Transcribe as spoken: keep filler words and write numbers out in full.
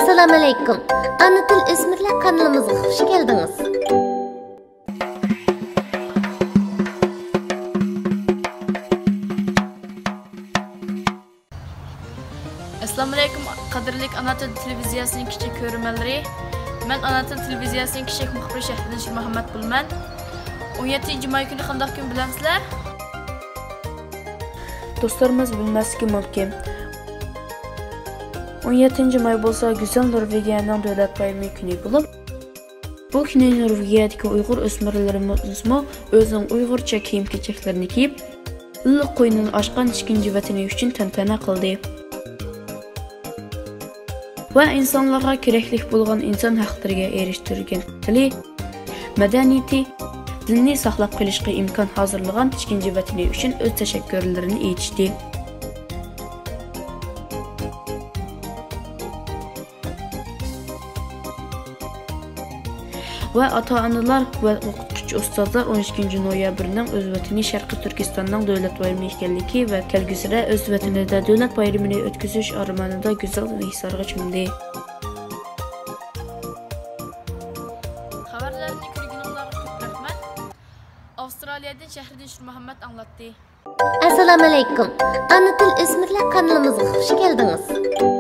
ئەسسالامۇئەلەيكۇم. ئانا تىل ئۆسمۈرلەر قانىلىمىزغا خۇش كەلدىڭىز. ئەسسالامۇئەلەيكۇم، قەدىرلىك ئانا تىل تېلېۋىزىيەسىنىڭ كىچىك كۆرۈرمەنلىرى. مەن ئانا تىل تېلېۋىزىيەسىنىڭ كىچىك مۇخبىرى شەھرىدىن شىرمۇھەممەت بولىمەن. ئون يەتتىنچى ماي كۈنى قانداق كۈن بىلەمسىلەر؟ دوستلىرىمىز بىلمەسلىكى مۇمكىن. ئون يەتتىنچى ماي بولسا گۈزەل نورۋېگىيەنىڭ دۆلەت بايرىمى كۈنى بولۇپ، بۇ كۈنى نورۋېگىيەدىكى ئۇيغۇر ئۆسمۈرلىرىمىزمۇ ئۆزىنىڭ ئۇيغۇرچە كىيىم-كېچەكلىرىنى كىيىپ، ئىللىق قوينىنى ئاچقان تىككۈنچى ۋەتىنى ئۈچۈن تەنتەنە قىلدى ۋە ئىنسانلارغا كېرەكلىك بولغان ئىنسان ھەقلىرىگە ئېرىشتۈرگەن تىلى، مەدەنىيىتى، دىنىنى ساقلاپ قېلىشقا ئىمكان ھازىرلىغان تىككۈنچى ۋەتىنى ئۈچۈن ئۆز تەشەككۈرلىرىنى ئېيتىشتى. ۋە ئاتا-ئانىلار ۋە ئوقۇتقۇچى ئۇستازلار ئون ئىككىنچى نويابىرنىڭ ئۆز ۋەتىنى شەرقىي تۈركىستاننىڭ دۆلەت بايرىمى ئىكەنلىكى ۋە كەلگۈسىدە ئۆز ۋەتىنىدە دۆلەت بايرىمىنى ئۆتكۈزۈش ئارمانىدا گۈزەل ھېسارغا چۆمدى. خەۋەرلەرنى كۆرگىنىڭلارغا كۆپ رەھمەت. ئاۋسترالىيەدىن شەھرىدىن شىرمۇھەممەت ئاڭلاتتى. ئەسسالامۇئەلەيكۇم. ئانا تىل ئۆسمۈرلەر قانىلىمىزغا خۇش كەلدىڭىز.